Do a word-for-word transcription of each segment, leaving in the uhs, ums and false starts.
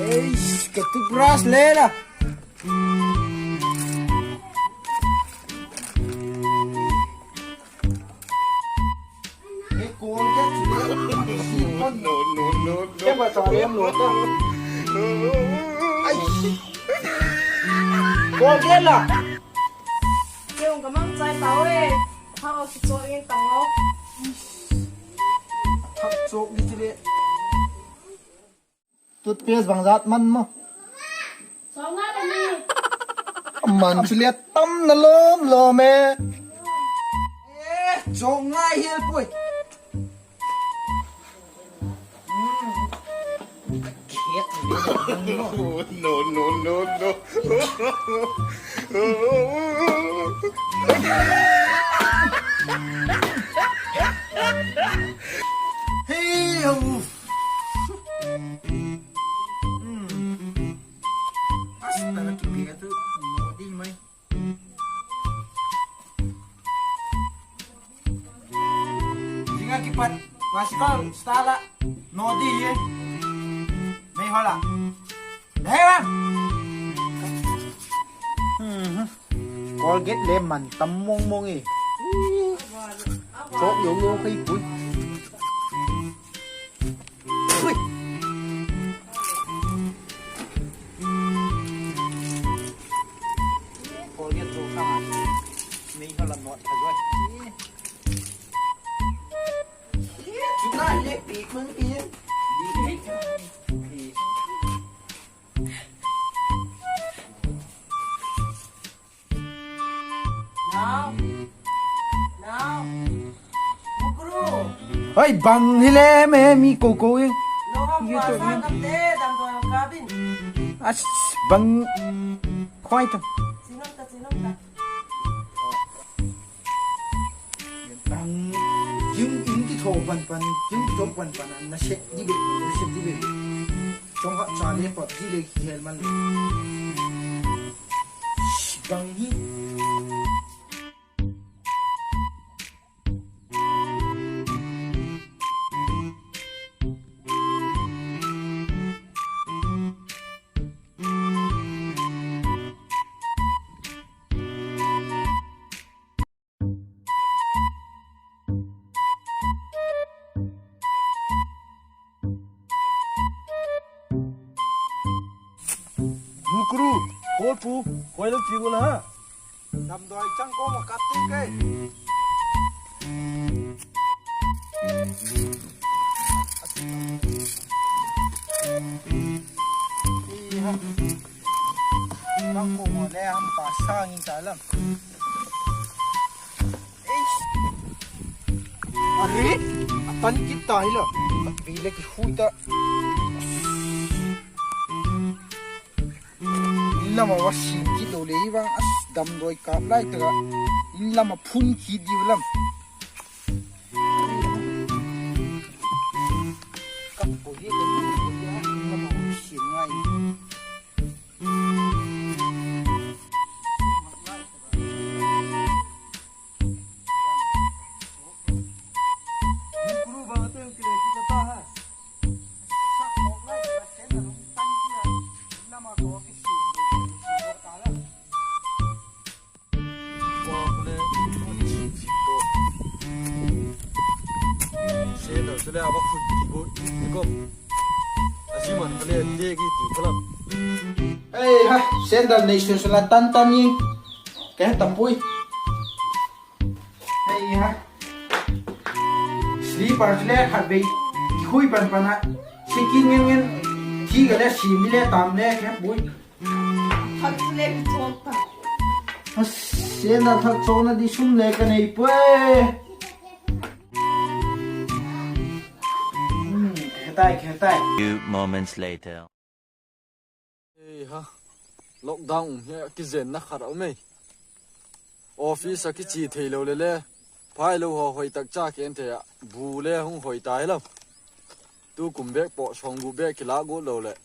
Eish, ka toothbrush le la. E, Colgate le. No, no, no, no. Ke ba sa lem lo ta. Ai. Colgate la. Keu ka mang chai tau e. Thak a kichawk in tang lo. Thak chawk di chi le. Toothpaste bang zat man maw? Sawmnga le ni. A man chu le tam na lawm lawm e. Eh, sawmnga hial puai. No, no, no, no. Hey, ho. Hmm. Asta la kipe tu, no di mai. Zinga kipat, classical style a, no di ye. Mei hola. Dei ba. Hmm. Colgate le man tam mong mong e. Chawk yo yo khai pui. Ui. Colgate chawk kha. Mei hola not a zoi. Chuna le pik mang pik. Nau. Nau. Mukru. Hoi, bang hile me mi ko ko i. Lo ham pa sa tam te, dam do ham ka bin. As, bang. Khoi ta. Sinom ta, sinom ta. Bang, jing in ti tho pan pan, jing ti tho pan pan, na sek di be, na sek di be. Chong ha cha le pap di le ki hel man le. Bang hi. Mukru, kol pu, koi lo chi ula ha. Damdawi chang ko ma kap ting ke. Iha. Chang ko ma le ham pa sang in ta lam. Eish. Are, a tan kit ta hi lo. Mat vei le ki hui ta. In lam a va sim kit lo le hi vang, as, damdawi kap lai tak a. In lam a phun kit diu lam. Kap ko hi, in lam a va sim ngai. Ei ha, sandal nei sesala tan tan i. Ka he ta pui. Ei ha. Slipper chu le khat vei kihui pan pan a. Sikin ngen ngen. Thi ka le sim ni le tam le ka he pui. Khat chu le kichawk ta. Sandal thak chawkna di sum le ka nei puai. Hmm, hetai, hetai. Few moments later. Ei ha, lockdown um hi kizenna khat a um ei. Office ah kichi theilo le le, phailo haw hoi tak cha ken thei ah, bu le hung hoi ta hilo. Tu kum bêk pawh sawmgu bêk kilâk guat lo leh,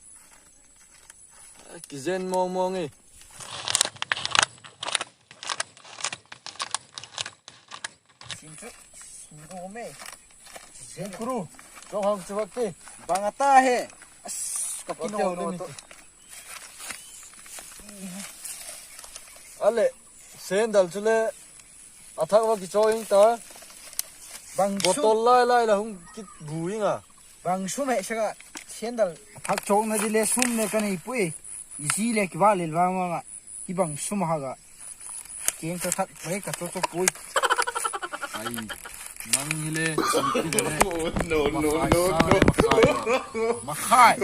kizen mawng mawng ei. Sim chu, sim ko me. Sim kuru, chawng hang chu vak ti. Bang a ta he. As, ka kinawm lo tu. A leh, sandal chu le, a thak va kichaw ing ta. Bang sum, botol lai lai la hung kit bu ing a. Bang sum he saka, sandal a thak chawkna di le sum le ka nei puai. I zi le kivâk lel vang vang a. Hi bang sum a hak a. Keng ka that pai ka to to pui. Ai, nang hi le, sum ti le. No, no, no, no. Makhai.